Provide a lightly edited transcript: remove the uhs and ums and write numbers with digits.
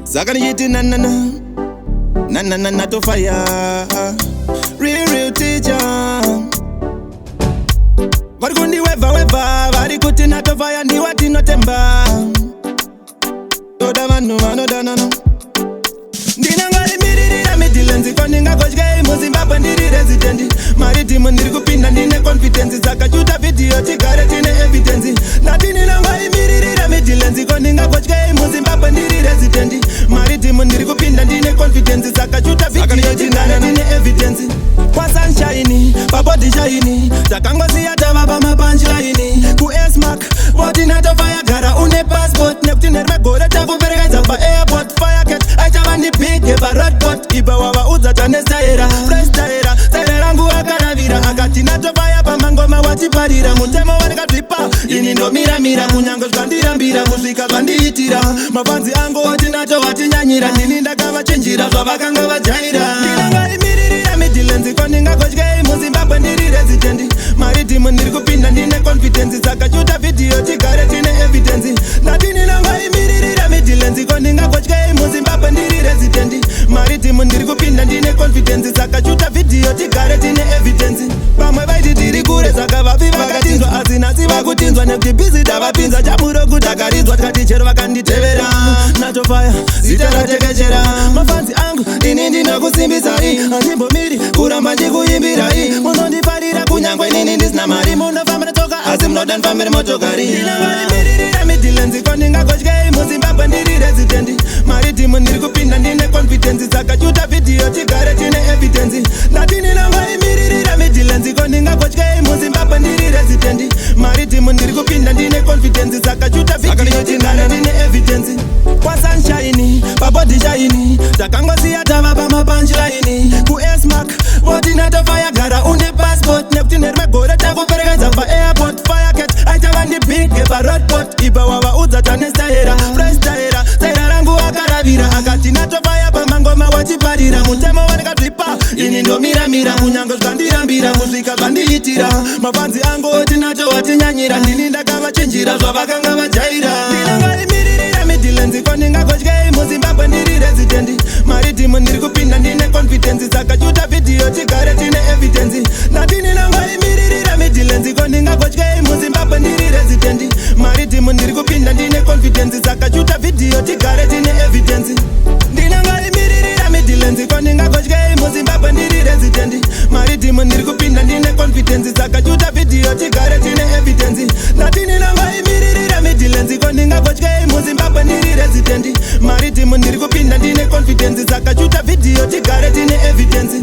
Saka ndichiti nanana nanana natofaya, real real teacher. Vari kundiwevha wevha, vari kuti natofaya ndiwa tinotemba. Toda vanhu vanodanana. Ndinangaimiririra Midlands, ko ndingagotyei? MuZimbabwe ndiri resident, maridhimu ndiri kupinda ndine confidence. Dzakachuta vhidhiyo, tigare tine evidence. Ndati ndinangaimiririra Midlands, ko ndingagotyei? MuZimbabwe ndiri resident, maridhimu ndiri kupinda ndine confidence. Dzakachuta vhidhiyo, tigare tine evidence. KwaSunshine pabody shine, takangosiya tava pamapunchline. KuSmark voti natofaya, gara une passport, nekuti nerimwe gore takuperekedza paairport. Firecat aichava ndipige parodport, ibva wavaudza tane staira, freestaira staira rangu. Akaravira akati natofaya pamangoma wachiparira mutemo wanikazvipa. Ini ndomiramira kunyange zvandirambira kusvika zvandiitira. Mafanzi angu oti nato watinyanyira, ndini ndakavachinjira zvavakanga vajaira. Ndinangaimiririra Midlands, ko ndingagotyei? MuZimbabwe ndiri resident, maridhimu ndiri kupinda ndine confidence. Dzakachuta vhidhiyo, tigare tine evidence. Ndati ndinangaimiririra Midlands, ko ndingagotyei? MuZimbabwe ndiri resident, maridhimu ndiri kupinda ndine confidence. Dzakachuta vhidhiyo, tigare tine evidence. Vamwe vaiti tiri kure, saka vafi vakatinzwa, asi nhasi vakutinzwa nekuti busy tavapinza chamuro kutakaridzwa. Tikati chero vakanditevera, natofaya zita ratekechera. Mafanzi angu, ini ndinokusimbisai, handimbomiri kuramba ndikuimbirai. Munondifarira kunyangwe inini ndisina mari. Munofambira tsoka asi munoda ndifambire motokari. Ndinangaimiririra Midlands, ko ndingagotyei? MuZimbabwe ndiri resident, maridhimu ndiri kupinda ndine confidence. Dzakachuta vhidhiyo, tigare tine evidence. Ndati ndinangaimiririra Midlands, ko ndingagotyei? MuZimbabwe ndiri resident, maridhimu ndiri kupinda ndine confidence. Dzakachuta vhidhiyo, tigare tine evidence. KwaSunshine pabody shine, takangosiya tava pamapunchline. KuSmark voti natofaya, gara une passport, nekuti nerimwe gore takuperekedza paairport. Firecat aichava ndipige parodport, ibva wavaudza tane staira, freestaira staira rangu. Akaravira akati natofaya pamangoma wachiparira mutemo wanikazvipa. Ini ndomiramira kunyange zvandirambira kusvika zvandiitira. Mafanzi angu oti nato watinyanyira, ndini ndakavachinjira zvavakanga vajaira. Ndinangaimiririra Midlands, ko ndingagotyei? MuZimbabwe ndiri resident, maridhimu ndiri kupinda ndine confidence. Dzakachuta vhidhiyo, tigare tine evidence. Ndati ndinangaimiririra Midlands, ko ndingagotyei? MuZimbabwe ndiri resident, maridhimu ndiri kupinda ndine confidence. Dzakachuta vhidhiyo, tigare tine evidence. Ndinangaimiririra Midlands, ko ndingagotyei? MuZimbabwe ndiri resident, maridhimu ndiri kupinda ndine confidence. Dzakachuta vhidhiyo, tigare tine evidence. Ndati ndinangaimiririra Midlands, ko ndingagotyei? MuZimbabwe ndiri resident, maridhimu ndiri kupinda ndine confidence. Dzakachuta vhidhiyo, tigare tine evidence.